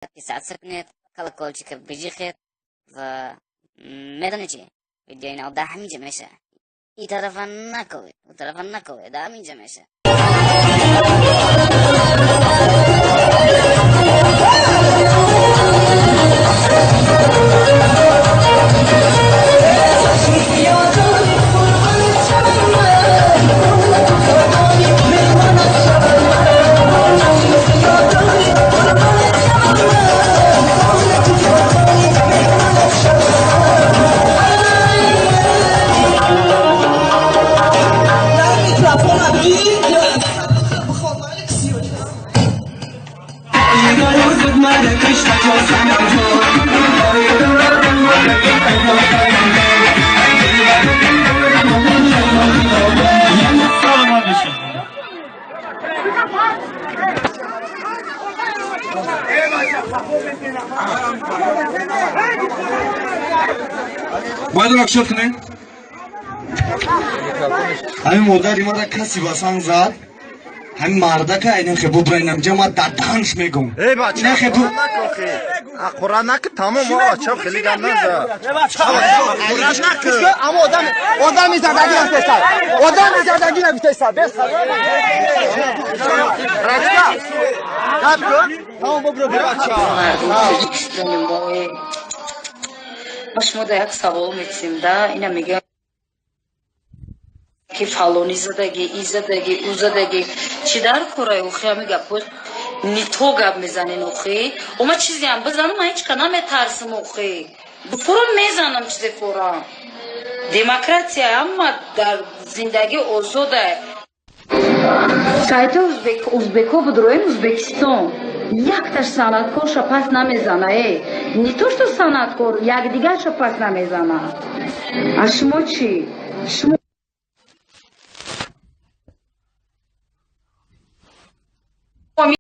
Подписаться кунед, колокольчика бижихед ва медонед чи, видеои нав дар ҳаминҷа меша. И тарафа наковед, у тарафа наковед, дар ҳаминҷа меша. Бояд ракшот кунем? Ҳамин модари мара каси ба санг зад, ҳамин мардака инахе бубра, инамҷа ма дар даҳанш мегум. Эй бача, инахе бу Қуръон нак, тамом, бача, хеле гап наза. Қуръон нак. Аммо одам одами задагӣ нафтеса. Одами задагӣ нафтеса. Бес. Рачка. Гап кун. Тамом, бубра, бача. Мардум Тоҷикистони мо, ма шумо да як савол метисем да. Ина мегӯям, ки фалонӣ задагӣ, и задагӣ, ӯ задагӣ, чӣ дар корай? Охи, ҳами гапҳо не то гап мезанен. Охи, ома чизеам бизанам, ман ҳеч ка наметарсим. Охи, фурон мезанам чизе форам. Демократия, ҳама дар зиндагӣ озода. Сайти узбекҳо будроем, Узбекистон якташ санъаткорша пас намезана. Э, не то что санъаткор, якдигарша пас намезана. А шумо чӣ? Шумо